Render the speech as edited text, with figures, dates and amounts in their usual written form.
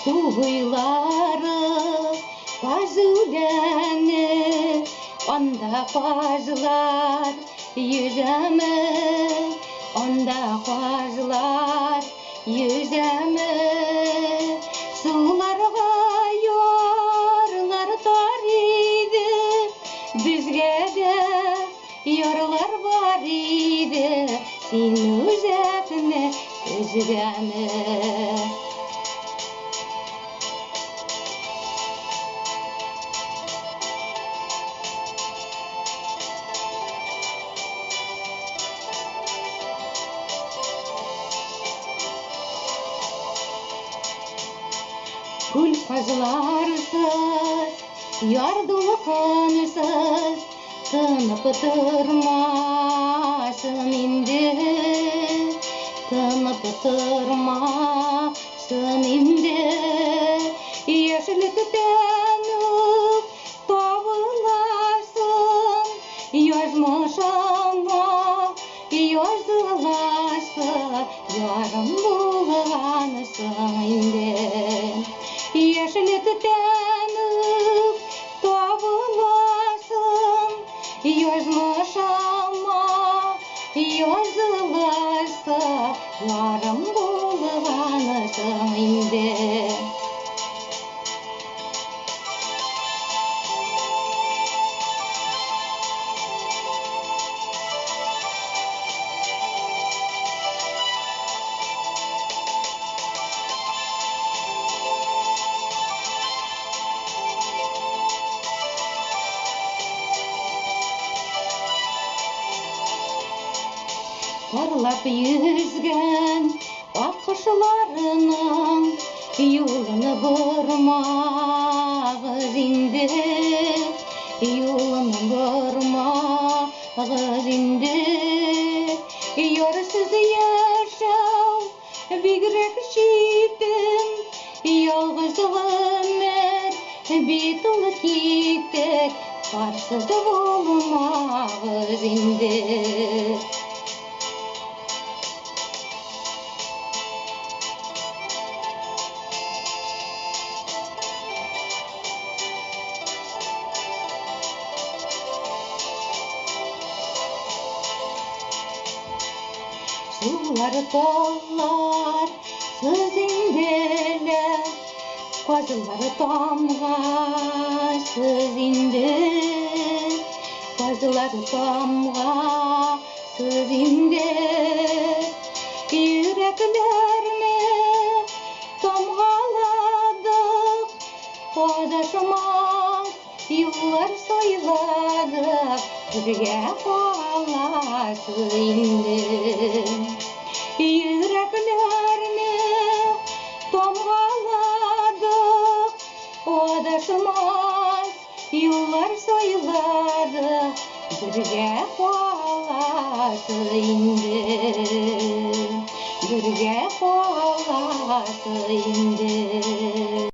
Су буйлары каз үләне, анда казлар йөзәме, анда казлар йөзәме. Суларга ярлар тар иде, безгә дә ярлар бар иде, син үзәкне өзгәне. Күл казларсыз, яр дулкынсыз, тынып тормасын инде, тынып тормасын инде. Яшьлектән үк табыласың, язмышыңа языласы, ярым булгансың инде. Яшьлектән үк табыласың, язмышыма языласы, ярым булгансың инде. Парлап йөзгән аккошларның юлын бормагыз инде, юлын бормагыз инде. Ярсыз яшәү бигрәк читен, ялгыз гомер бит ул китек, парсыз булмагыз инде. Сулар таллар сыз инделә, казлар тамгасыз инде, казлар тамгасыз инде. Йөрәкләрне тамгаладык, адашмас юллар сайладык, бергә каласы инде. Йөрәкләрне тамгаладык, адашмас юллар сайладык, бергә каласы инде. Бергә каласы инде.